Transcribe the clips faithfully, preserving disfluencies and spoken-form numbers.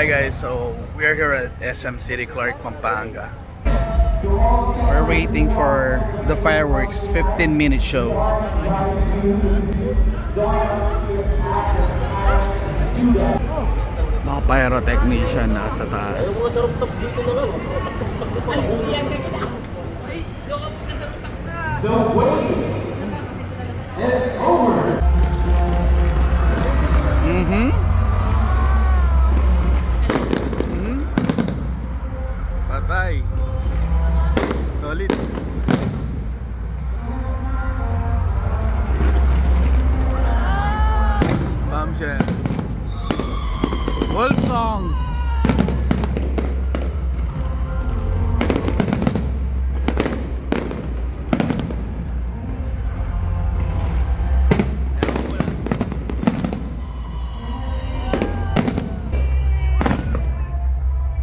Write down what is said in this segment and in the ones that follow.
Hi guys, so we are here at S M City Clark, Pampanga. We're waiting for the fireworks, fifteen minute show. Mga pyrotechnician nasa taas. The wait is over. Mhm. Mhm. Patay. Solid. Bombshell. Wolf song.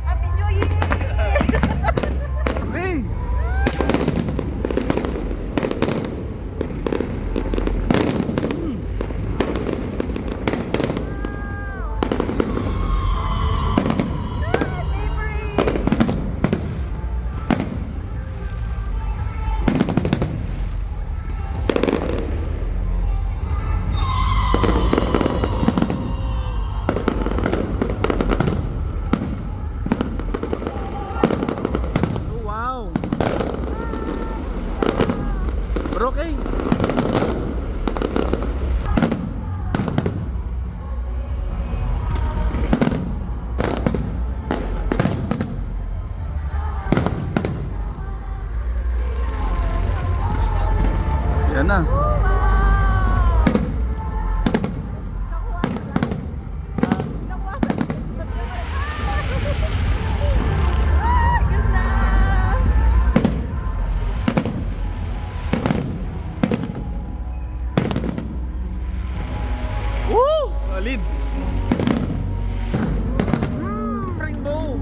Happy New Year! Hey! Oh, wow. Bro, kay. Yan na. Woo! Solid! Mm, rainbow!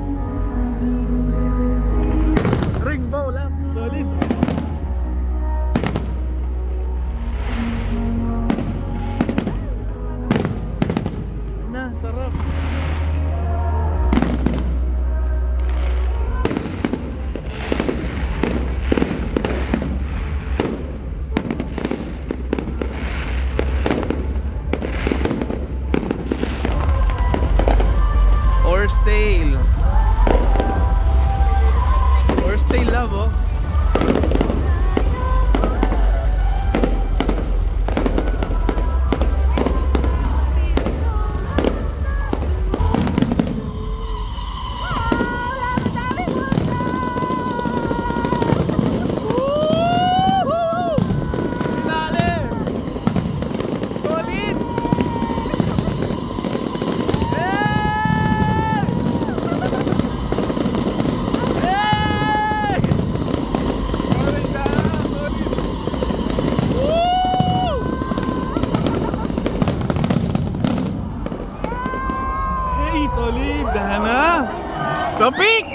Rainbow lang! Solid! Na, sarap! Horse tail. Horse tail love, oh. Woo! Finale! Solid! Hey! Hey! Solid na! Solid! Woo! Hey, solid! Dana! Sa peak!